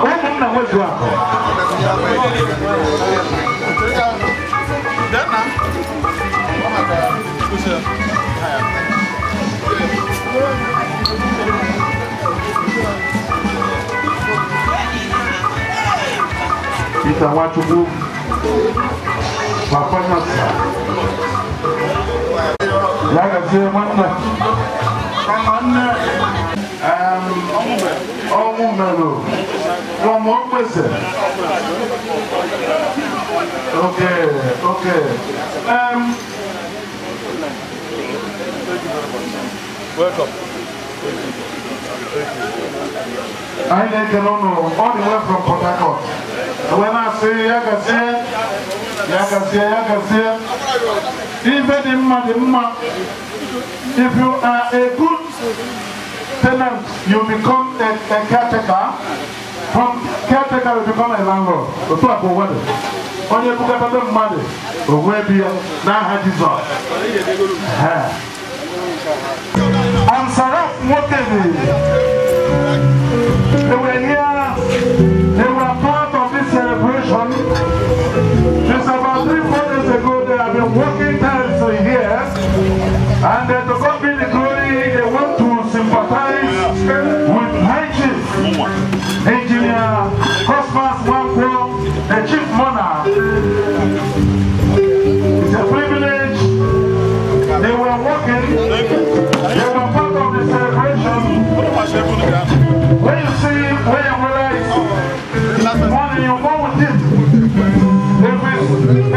Ụmụnna nwezu akụ. Peter Nwachukwu, Papa Nyasa. Ya gazie nwanne. Nwanne ọnwụ merụ from Ogbese. Okay, okay. Welcome. Anyị na-ekele ụnụ all the way from Port Harcourt. Wee na-asị ya gazie, ya gazie, ya gazie. Ife dị mma dị mma. If you are a good tenant, you become a caretaker. From caretaker, you become a landlord. Otu a ka ụwa dị. Onye bukọtabe mmadụ, o nwee bi ya n'aha Jizọs. I'm Sarah Mwokezi. They were here, they were part of this celebration. Just about 3-4 days ago, they have been working tirelessly here. And to God be the glory, they want to sympathize with High Chief Engineer Cosmas Nwankwo, the Chief Monarch. It's a privilege. They were working, they were part of the celebration. When you see, when you realize money, you go with it. If it's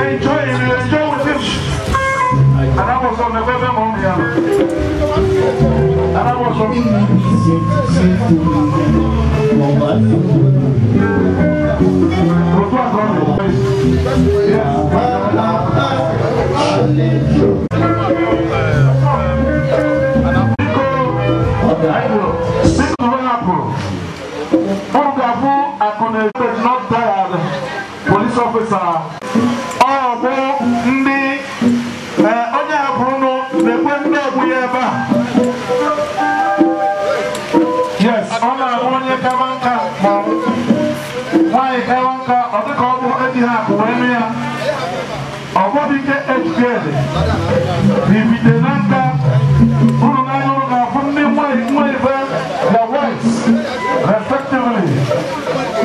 enjoy, you enjoy with it. And I was on the baby mom here. And I was on. Not tired police officer. Ọ bụ ndị onye hapụrụ na-ekwe ndị ọgbụ ya ebe a. Yes, ọ na-abụ onye kaba nka ma nwaanyị kaba nka ọ dịka ọ bụ ejighị akụ wee mee ya. Ọ bụghị ike HPL ibite na nka uru n'anya ụlọ ga-afụ ndị nwaanyị nwa ife their wives respectively.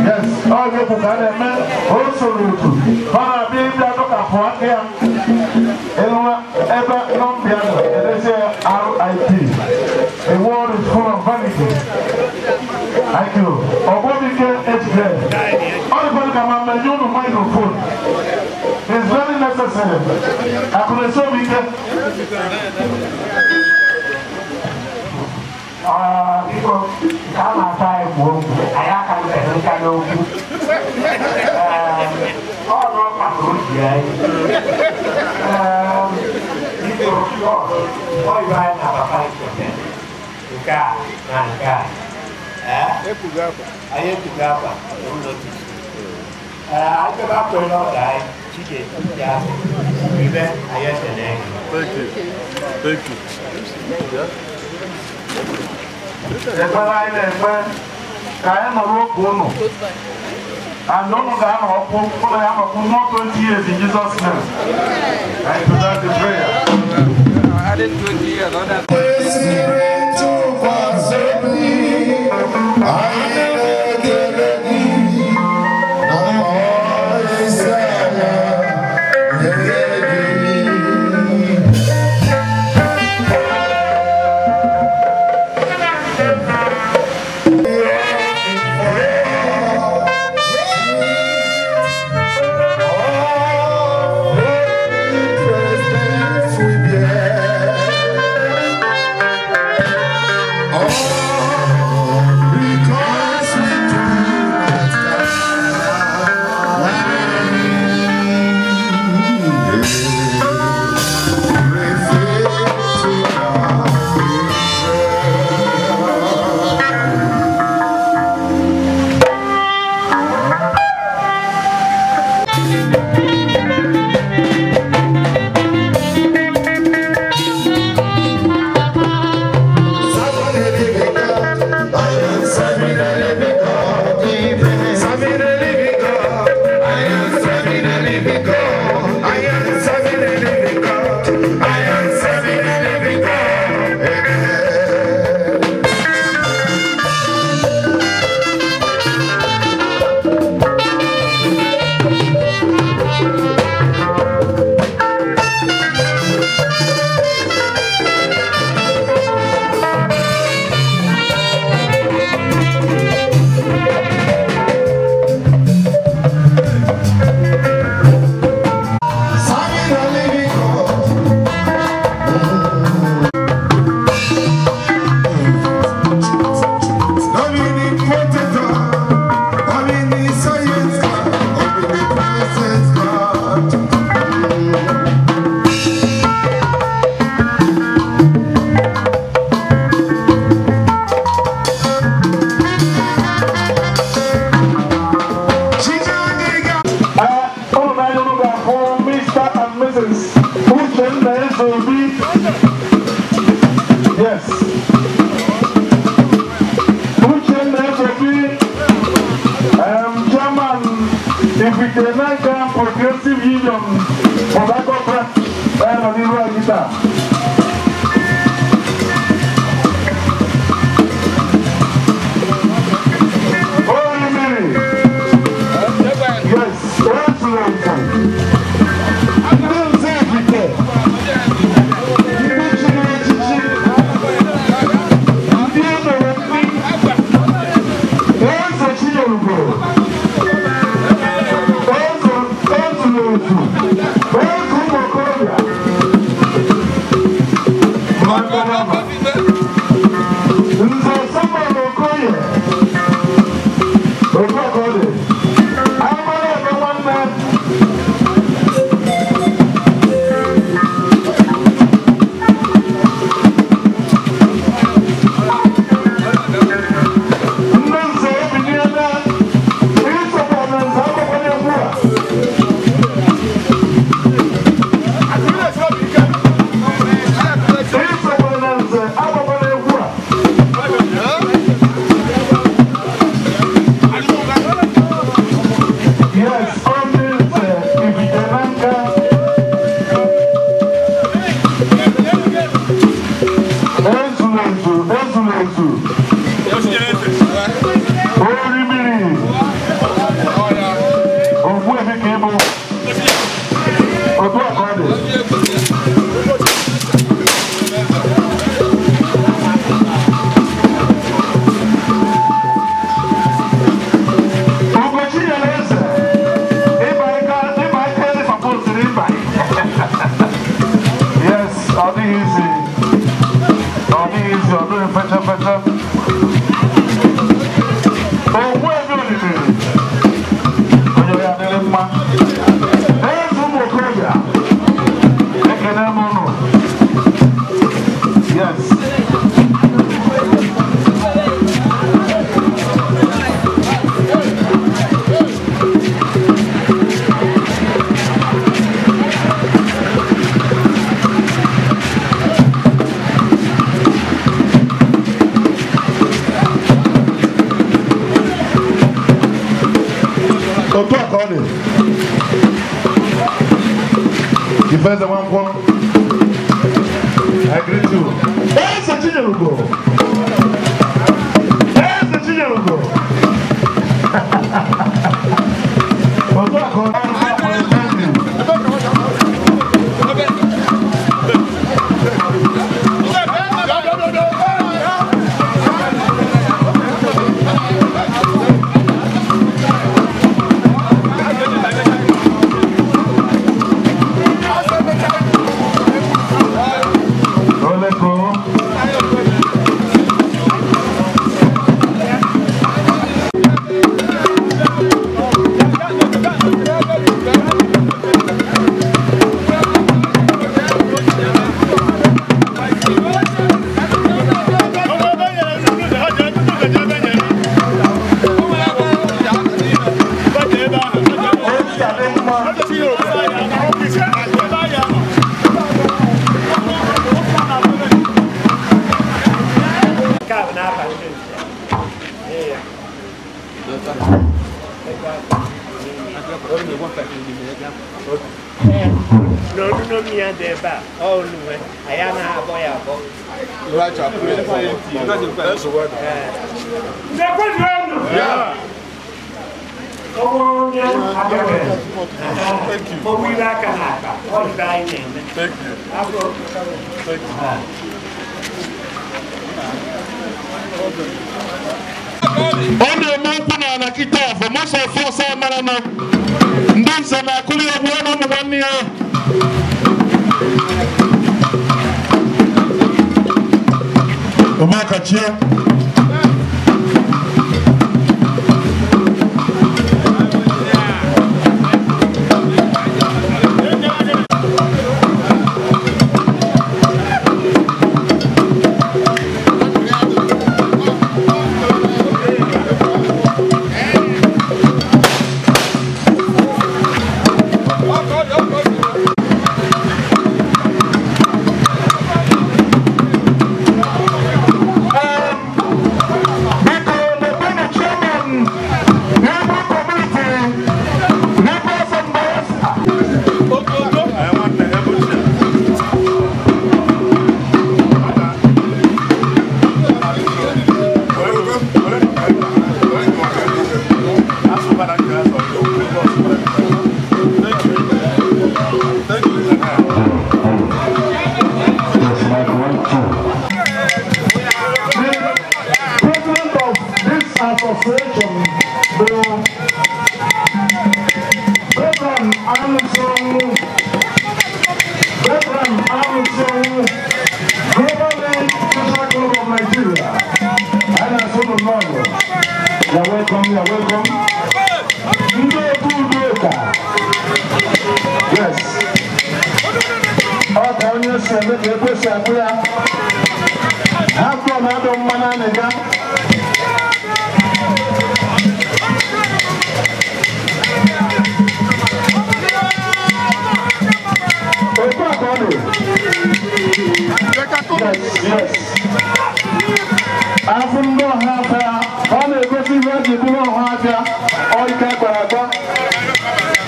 Yes, ọ ga-ekwu ka a na-eme o soro otu ọ na-abịa ịbịa dọkapụ aka ya elu ebe nọmbịa nọ edezie RIP. A world is full of vanity. Thank you. Ọgbọbike HPL. Ọ dịkwa ka ma menye unu microphone. It's very necessary. Akụnesi-Obike. Biko, nke a na-ata anyị kwuo okwu, anyị aka nka n'okwu. Ọ n'ọkwa ka o ji anyị. Biko, ọ ibe anyị na papa nkete nke a na nke a. Anyị ekwugo akwa notice. Anyị ebe akwere n'ọga anyị, Chike ya ibe anyị ekele gị. Thank you. Thank you. Ekpere anyị na-ekpe ka anyị nọrọ okwu ụnụ. And ụnụ ga-anọ ọkụ, ụlọ ya nọkwu more 20 years in Jesus' name. I present the prayer. We Cooperative Union Port Harcourt branch onye nọ n'iru anyị taa. Orimiri. Yes, Excellency. Ndị nze Ifite. Ndị chiri echichi. Ndị emere ndị. Eze Chinyelugo. Eze Ezulezu. Eze ụmụ okorobịa. Makarama. Nze Samuel Okoye. Otu a ka ọ dị. Amara ebe nwanne. Ndị nze ebiliela ịsọpụ na nze akwụkwọ n'egwu a. Ịsọpụ na nze akwụkwọ n'egwu a. Yes, only nze Ifite Nanka. Ezulezu, ezulezu. Orimiri. Ogbuefi ka ị bụ. Otu a ka ọ dị. Ugochi nyere eze. Ịba aka ịba aka eze papa osiri ịba. Yes, ọ dịghị izi. Ọ dịghị izi, ọ dịghị fecha fecha. Ogbuefi Olimiri. Onye ya adịrị mma. Eze ụmụ okorobịa. Ekene m ụnụ. Yes. Otu a ka ọ dị. Ifeze Nwankwọ. I greet you. Eze Chinyelugo. Eze Chinyelugo. Otu a ka ọ dị. Oleko. Ezi adị mma. Nke a bụ n'afa ndị nze. Ee ya. Ee, n'onu ya dị ebe a, ọ oluwe, anyị anaghị abọ ya abọ. Ee. Nze kwezuonu! Ọwọ́ onye abịaghị. Ọwọ́ iwe aka n'akpa, ọ ibe anyị na-eme. Afọ. Ọ na-eme okwu na ala kịta for most of us mara na ndị nze na-akụli egwu ya na ụmụ nwanne ya. Omakachie. Association bụ Bertrand Armstrong, Bertrand Armstrong, Global Link Social Club of Nigeria. Anyị na-asụ ụnụ nnọọ. You are welcome, you are welcome. Ndị otu Udoka. Yes. Ọ ka onye si eme ka ekwe si akpụ ya. Ha tụọ na adọ mma na anịga. Otu a ka ọ dị. Yes, yes. Afụ ndị ọha afịa, ọ na-egosi ihe e ji bụrụ ọha afịa, ọ ike gwara agwa.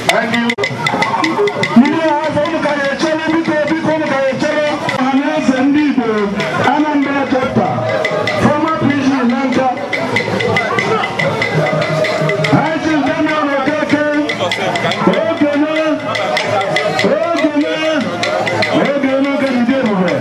Thank you. Ndị ọha afọ unu ka ya echere, biko biko unu ka ya echere. Ọhaneze ndị Igbo, Anambra chapter, former PG Nanka. High Chief Damian Okeke, Okenye, Okenye, Okenye Okeke Ebube.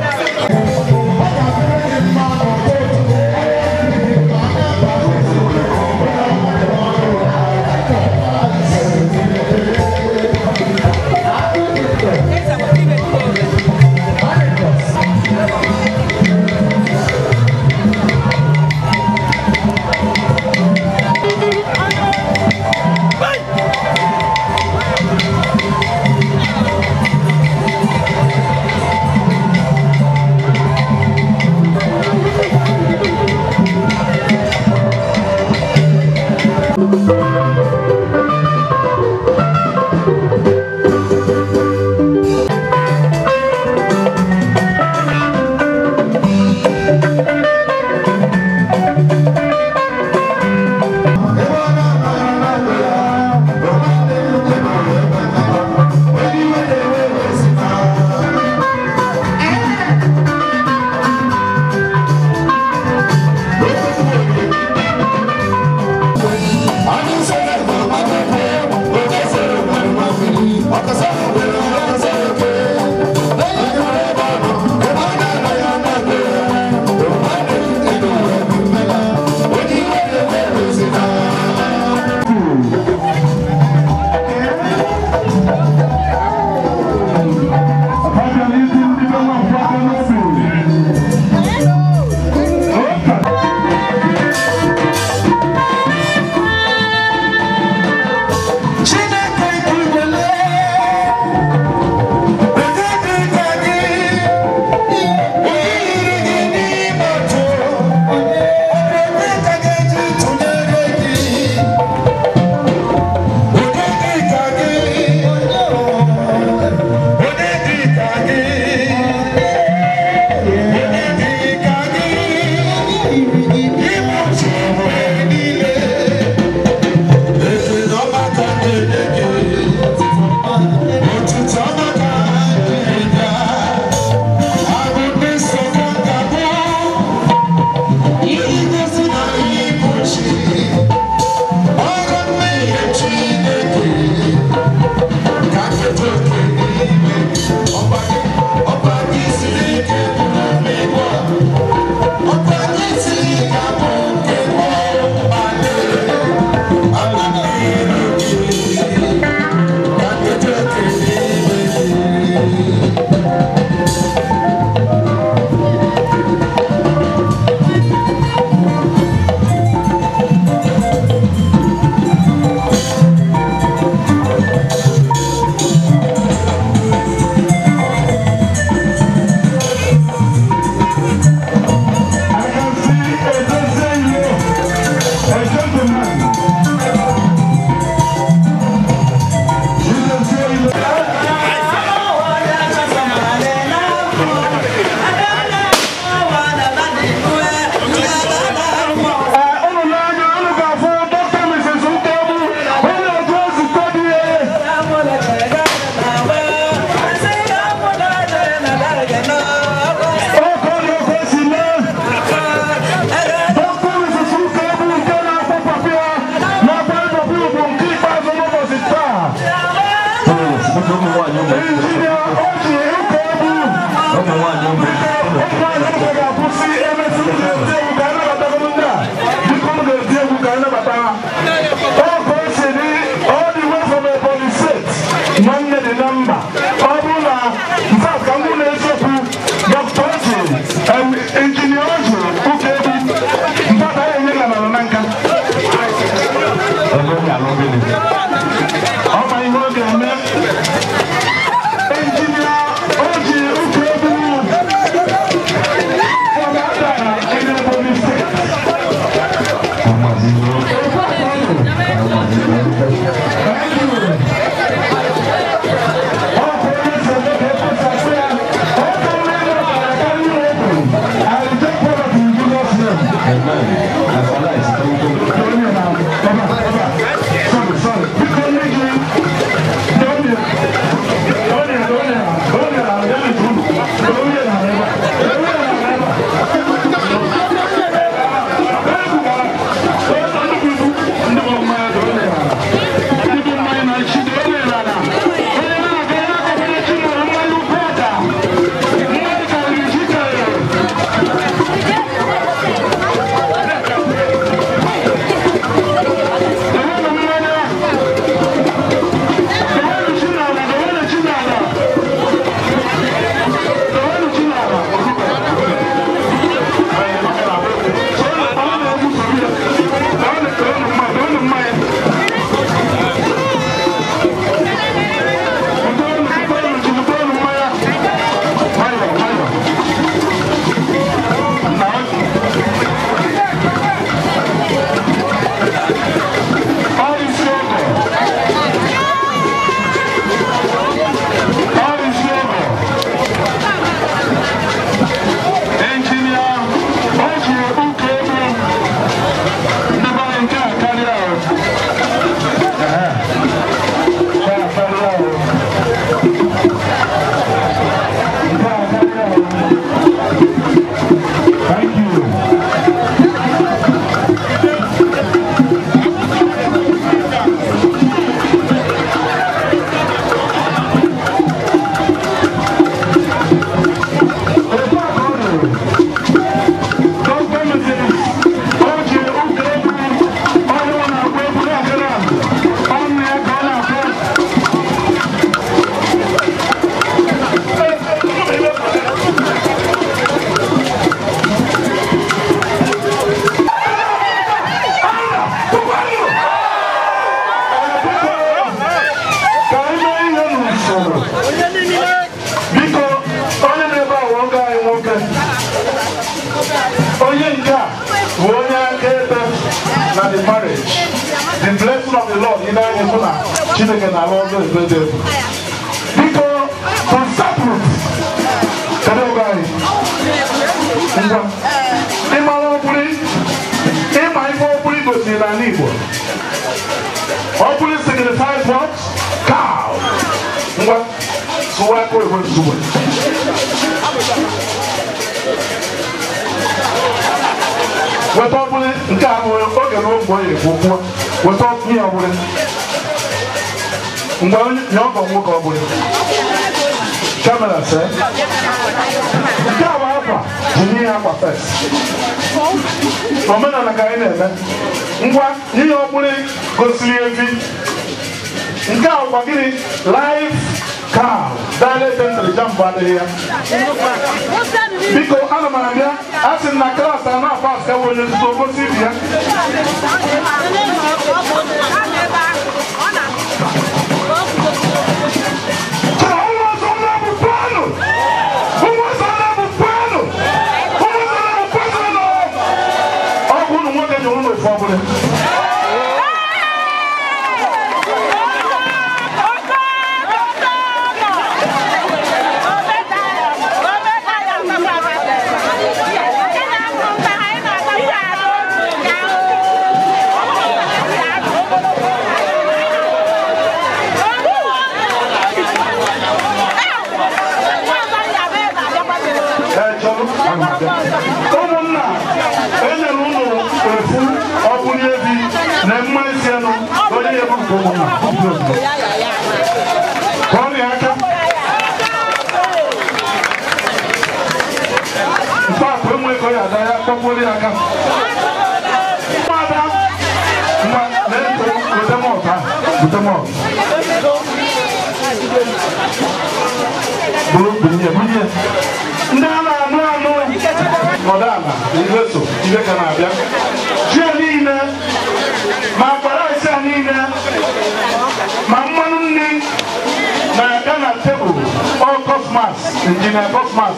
Engineer Cosmas,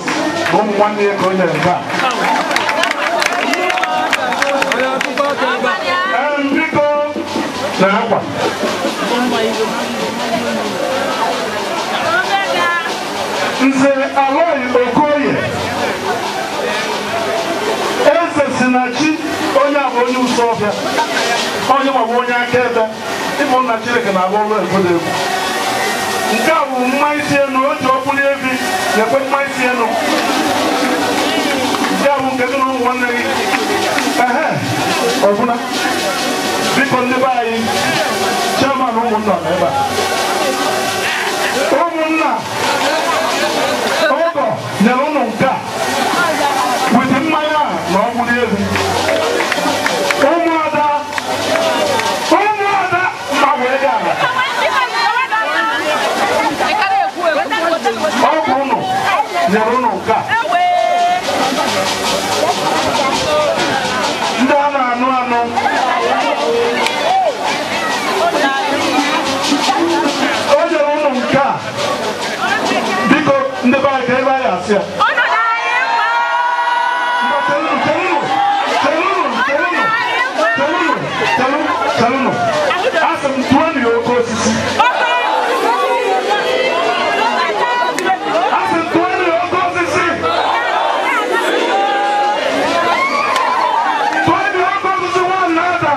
ụmụ nwanne ya ka o nyere nke a. onye ụsọ ọbịa onye ma bụ onye akaebe ịbụ nna Chineke na-alụ ọrụ egwu. Nke a bụ mma isi elu o ji ọkpụli ebi na-ekwe mma isi elu. Nke a bụ nke gị na ụmụ nwanne gị. Ehe, ọbụna biko ndị be anyị chairman ụmụnna nọ ebe a. Ụmụnna ọgọ nyere ụnụ nke a wete mmanya a na ọkpụli ebi. Ụmụada ụmụada mma wee ga ala. Ọgwụ ụnụ nyere ụnụ nke a. Ndị a na-anụ anụ o nyere ụnụ nke a. Biko ndị be anyị ka ebe anyị asị ya. Chelụnụ, asị m tụọ nụ ya oke osisi. Asị m tụọ nụ ya oke osisi. Tụọ nụ ya oke osisi nwanne ada.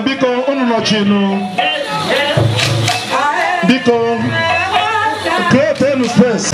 Biko unu nọchinu. Biko create a space.